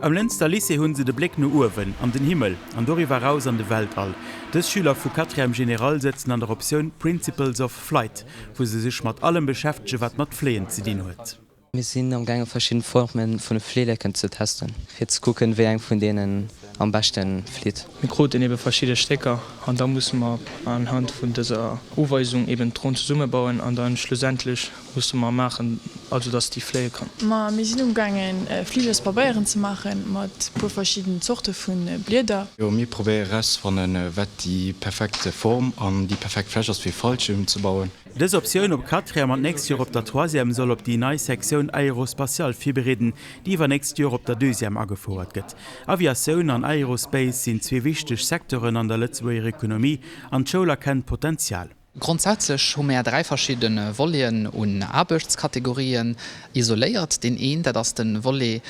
Am Lënster Lycée hunn se de Bléck no uewen, an den Himmel, an doriwwer eraus an de Weltall. Dës Schüler vu Quatrième Générale sëtzen an der Optioun Principles of Flight, wou se sech mat allem beschäftege wat mat Fléien ze dinn huet. Mir sinn am gaange verschidden Formen vun Fleeleken ze testen, fir ze kucken wéi eng vun deenen am beschten flitt. Mir kruten ebe verschidde Stécker an da musse mer anhand vun dëser Uweisung eben d'Dron zesummebauen an dann schlussendlech musse mer maachen, also dass déi fléie kann. Ma mir sinn umgaangen Fligerspabeieren ze maachen mat puer verschidden Zorte vun Blieder. Jo, mir probéiere erauszefannen, wat déi perfekt Form an déi perfekt Fläch ass fir e Fallschirm ze bauen. Dës Optioun op Quatrième an d'nächst Joer op der Troisième soll op déi nei Sektioun Aérospatiale virbereeden, déi iwwernächst Joer op der Deuxième agefouert gëtt. Aviatioun an Aerospace sinn zwee wichteg Secteuren an der Lëtzebuerger Ekonomie an d'Schoul erkennt d'Potenzial. Grondsätzlech hu mär 3 verschidde Voleten un Aarbechtskategorien isoléiert. Deen een, dat ass de Volet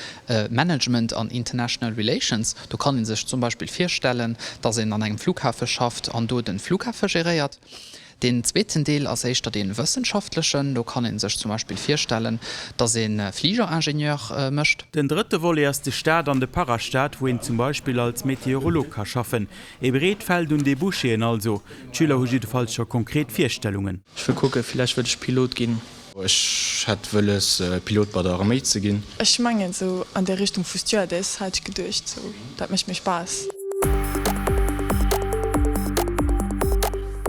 Management an International Relations. Do kann ee sech zum Beispill virstellen, dass een an engem Flughafe schafft an do de Flughafe geréiert. Deen zweeten Deel ass éischter dee wëssenschaftlechen. Do kann ee sech zum Beispill virstellen, dass ee Fligeringenieur mécht. Den drëtte Volet ass de Staat an de Parastaat, wou een zum Beispill als Meteorolog ka schaffen. Ee breet Feld un Debouchéen also. D'Schüler hu jiddefalls scho konkret Virstellungen. Ech wëll kucken, villäicht wëll ech Pilot ginn. Ech hätt wëlles Pilot bei der Arméi ze ginn. Ech mengen sou an der Richtung vu Stewardess hat ech geduecht, sou dat mécht mir Spaass.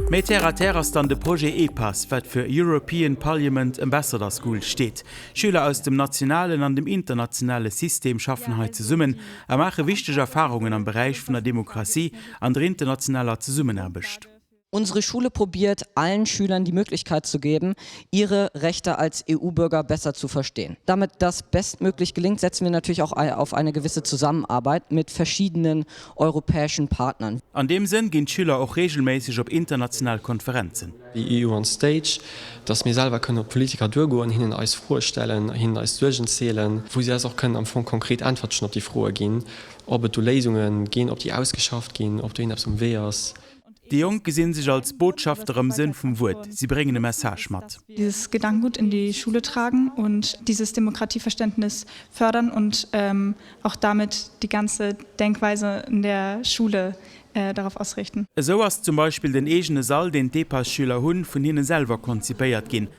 Méi terre à terre ass dann de Projet EPAS, wat fir European Parliament Ambassador School steet. Schüler aus dem nationalen an dem internationale System schaffen hei zesummen a maache wichteg Erfarungen am Beräich vun der Demokratie an der internationaler Zesummenaarbecht. Unsere Schule probiert, allen Schülern die Möglichkeit zu geben, ihre Rechte als EU-Bürger besser zu verstehen. Damit das bestmöglich gelingt, setzen wir natürlich auch auf eine gewisse Zusammenarbeit mit verschiedenen europäischen Partnern. An deem Sënn ginn d'Schüler och reegelméisseg op international Konferenzen. Déi EU on Stage, dass mir selwer kënnen op d'Politiker duergoen, hinnen eis Froe stellen, hinnen eis Suergen zielen, wou si eis och kënnen am Fong konkret Äntwertchen op déi Froe ginn, ob et do Léisunge ginn, ob déi ausgeschafft ginn, ob do iergendeppes um Wee ass. Déi Jonk gesinn sech als Botschafter am Sënn vum Wuert, si bréngen e Message mat. Dieses Gedankengut in die Schule tragen und dieses Demokratieverständnis fördern und auch damit die ganze Denkweise in der Schule darauf ausrichten. Esou ass zum Beispill den eegene Sall, deen d'EPAS-Schüler hunn, vun hinne selwer konzipéiert ginn.